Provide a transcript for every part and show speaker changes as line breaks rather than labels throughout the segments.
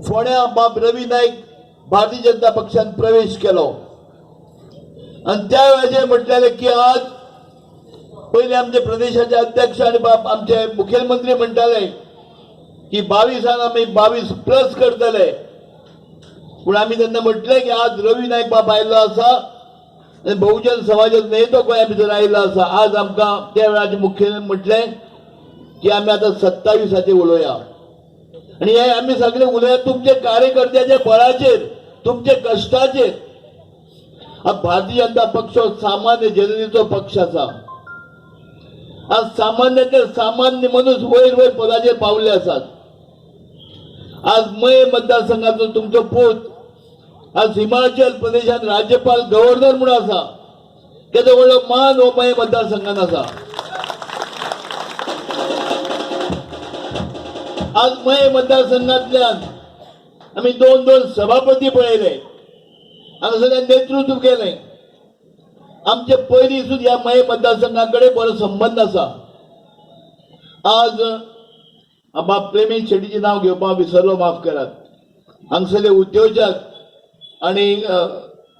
फोंड्या बाब रवी नायक भारतीय जनता पक्षान प्रवेश केलो आनी त्या वेळाचेर म्हटलेलें की आज पयले आमचे प्रदेशाचे अध्यक्ष आनी बाब आमचे मुखेलमंत्री म्हणटाले की 22 आमी 22 प्लस करतले. पूण आमी तेन्ना म्हटलें की आज रवी नायक बाब आयिल्लो आसा आनी बहुजन समाजाचो नेतो गोंया भितर आयिल्लो आसा. आज आमकां त्या वेळाचे मुखेल म्हटलें की आमी आतां 27 उलोवया आनी हे आमी सगळे उलोवया तुमचे कार्यकर्त्याच्या बळाचेर, तुमचे कश्टाचेर. भारतीय जनता पक्ष हो सामान्य जनतेचो पक्ष आसा. आज सामान्य ते सामान्य मनीस वयर वयर पदाचेर पावले आसात. आज मये मतदारसंघाचो तुमचो पूत आज हिमाचल प्रदेशात राज्यपाल गव्हर्नर म्हणून आसा. केदो व्हडलो मान हो मये मतदारसंघान आसा. आज मये मतदारसंघातल्यान आमी 2-2 सभापती पळयले, हांगासरल्यान नेतृत्व केलें. आमचे पयलीं सुद्दां ह्या मये मतदारसंघा कडेन बरो संबंद आसा. आज बाब प्रेमी शेट्टीचें नांव घेवपाक विसरलो, माफ करात. हांगसरले उद्योजक आनी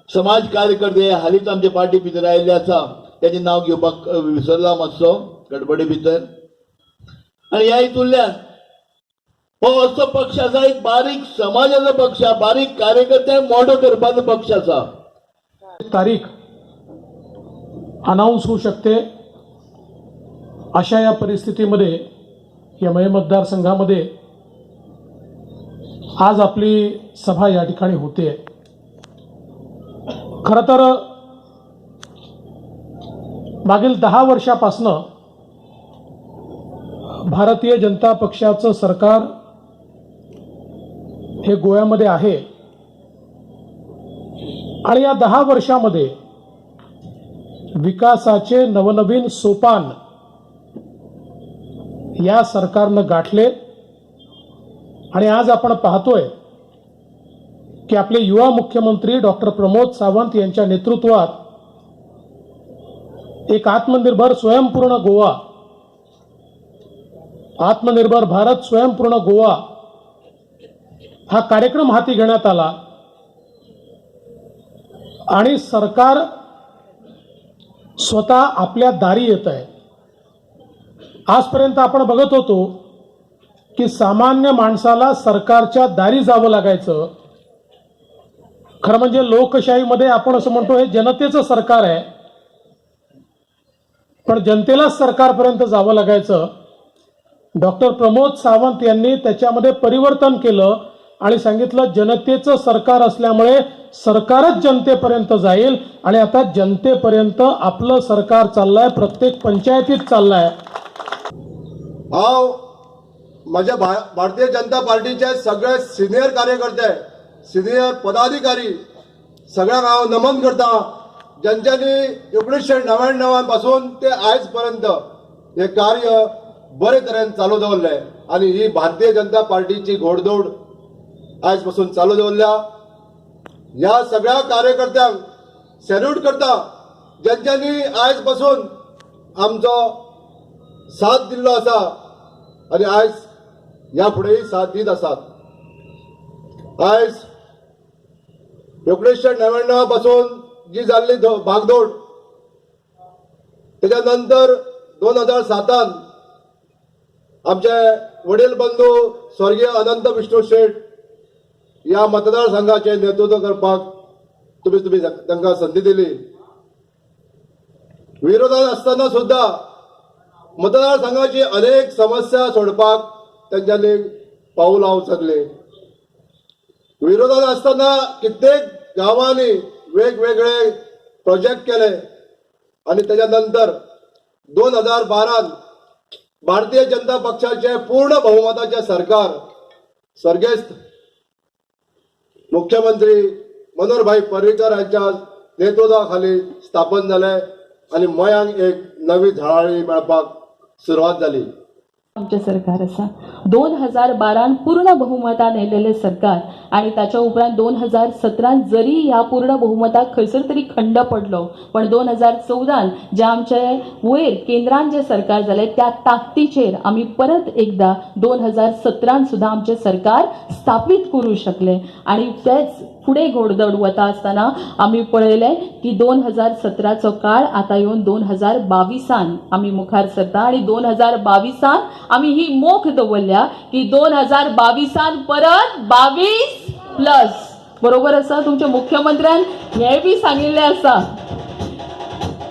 समाज कार्यकर्ते हालींच आमचे पार्टी भितर आयिल्ले आसा, तेजें नांव घेवपाक विसरला मातसो गडबडी भितर. आनी ह्या हितूंतल्यान हो असो पक्ष आसा, एक बारीक समाजाचो पक्ष आसा, बारीक कार्यकर्त्यांक मोठो करपाचो पक्ष आसा.
तारीख अनाऊन्स होऊ शकते अशा या परिस्थितीमध्ये या मये मतदारसंघामध्ये आज आपली सभा या ठिकाणी होते. खरं तर मागील 10 वर्षापासनं भारतीय जनता पक्षाचं सरकार हे गोव्यामध्ये आहे आणि या 10 वर्षामध्ये विकासाचे नवनवीन सोपान या सरकारनं गाठले आणि आज आपण पाहतोय की आपले युवा मुख्यमंत्री डॉक्टर प्रमोद सावंत यांच्या नेतृत्वात एक आत्मनिर्भर स्वयंपूर्ण गोवा, आत्मनिर्भर भारत स्वयंपूर्ण गोवा हा कार्यक्रम हाती घेण्यात आला आणि सरकार स्वतः आपल्या दारी येत आहे. आजपर्यंत आपण बघत होतो की सामान्य माणसाला सरकारच्या दारी जावं लागायचं. खरं म्हणजे लोकशाहीमध्ये आपण असं म्हणतो हे जनतेचं सरकार आहे, पण जनतेलाच सरकारपर्यंत जावं लागायचं. डॉक्टर प्रमोद सावंत यांनी त्याच्यामध्ये परिवर्तन केलं आणि सांगितलं जनतेचं सरकार असल्यामुळे सरकारच जनतेपर्यंत जाईल आणि आता जनतेपर्यंत आपलं सरकार चाललंय, प्रत्येक पंचायतीत चाललंय.
हांव म्हज्या भारतीय जनता पार्टीचे सगळे सिनियर कार्यकर्ते, सिनियर पदाधिकारी सगळ्यांक हांव नमन करता, ज्यांच्यानी 1999 पासून ते आयज पर्यंत हे कार्य बरे तरेन चालू दवरलें आनी ही भारतीय जनता पार्टीची घोडदौड आयज पासून चालू दवरल्या. ह्या सगळ्या कार्यकर्त्यांक सॅल्यूट करता, ज्यांच्यानी आयज पासून आमचो साथ दिल्लो आसा आनी आयज ह्या फुडेंय साथ दीत आसात. आयज 1999 पासून जी जाल्ली भागदौड, तेच्या नंतर 2007 आमचे वडील बंधू स्वर्गीय अनंत विष्णू शेट ह्या मतदारसंघाचे नेतृत्व करपाक तुमी तुमी तांकां संदी दिली. विरोधात असताना सुद्धा मतदारसंघाची अनेक समस्या सोडपाक तेंच्यांनी पावलां उचलली. विरोधात असताना कित्येक गांवांनी वेगवेगळे प्रोजेक्ट केले आणि त्याच्या नंतर 2012 भारतीय जनता पक्षाचे पूर्ण बहुमताचे सरकार स्वर्गस्थ मुख्यमंत्री मनोहरभाई पर्रीकर यांच्या नेतृत्वाखाली स्थापन जाले आणि मयांक एक नवी झळाळी मेळपाक सुरवात जाली.
आमचें सरकार आसा. 2012 पूर्ण बहुमतान येयलेलें सरकार आनी ताच्या उपरांत 2017 जरी ह्या पूर्ण बहुमताक खंयसर तरी खंड पडलो, पण 2014 जे आमचे वयर केंद्रान जे सरकार जालें त्या ताकदीचेर आमी परत एकदां 2017 सुद्दां आमचें सरकार स्थापीत करूं शकले. आनी तेच फुडें घोडदौड वता आसतना आमी पळयलें की 2017चो काळ आतां येवन 2022 आमी मुखार सरता आनी 2022 आमी ही मोख दवरल्या की 2022 परत 22+. बरोबर आसा? तुमच्या मुख्यमंत्र्यान हें बी सांगिल्लें आसा,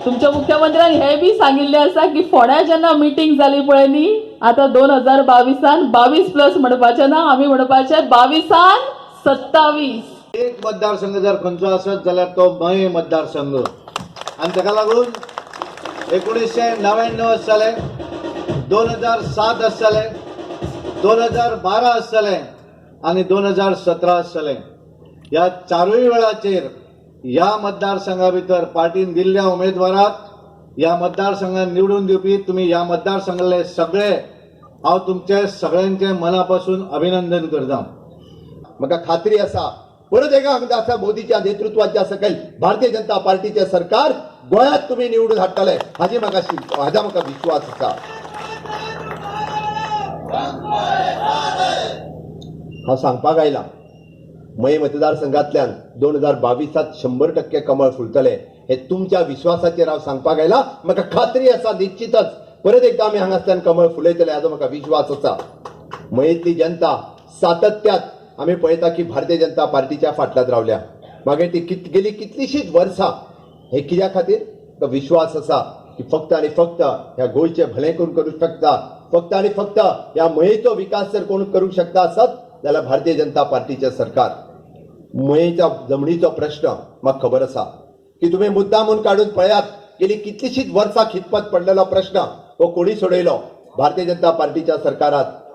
तुमच्या मुख्यमंत्र्यान हें बी सांगिल्लें आसा की फोंड्या जेन्ना मिटींग जाली पळय न्ही, आतां 2022 22+ म्हणपाचें ना, आमी म्हणपाचें 22 27.
एक मतदारसंघ जर खंयचो आसत जाल्यार तो मये मतदारसंघ. आनी ताका लागून 1999 आसतलें, 2007 आसतलें, 2012 आसतलें आनी 2017 आसतलें, ह्या चारूय वेळाचेर ह्या मतदारसंघा भितर पार्टीन दिल्ल्या उमेदवाराक ह्या मतदारसंघात निवडून दिवपी तुमी ह्या मतदारसंघातले सगळे, हांव तुमचे सगळ्यांचे मना पासून अभिनंदन करता.
म्हाका खात्री आसा, परत एका आसा मोदीच्या नेतृत्वाच्या सकयल भारतीय जनता पार्टीचे सरकार गोंयांत तुमी निवडून हाडटले, हाजी म्हाका हाजा म्हाका विश्वास आसा. हांव सांगपाक आयलां, मये मतदारसंघातल्यान 2022 100% कमळ फुलतले हे तुमच्या विश्वासाचेर हांव सांगपाक आयलां. म्हाका खात्री आसा, निश्चितच परत एकदा आमी हांगासल्यान कमळ फुलयतले हाजो म्हाका विश्वास आसा. मयेंतली जनता सातत्यात आमी पळयता की भारतीय जनता पार्टीच्या फाटल्यान रावल्या. मागीर ती गेली कितलीशींच वर्सां. हे कित्या खातीर? तो विश्वास आसा की फक्त आनी फक्त ह्या गोंयचें भलें कोण करूंक शकता, फक्त आनी फक्त ह्या मयेचो विकास जर कोण करूंक शकता आसत जाल्यार भारतीय जनता पार्टीचें सरकार. मयेच्या जमनीचो प्रश्न म्हाका खबर आसा की तुमी मुद्दामून काडून पळयात, गेली कितलीशींच वर्सां खितपत पडलेलो प्रश्न हो कोणी सोडयलो? भारतीय जनता पार्टीच्या सरकारात.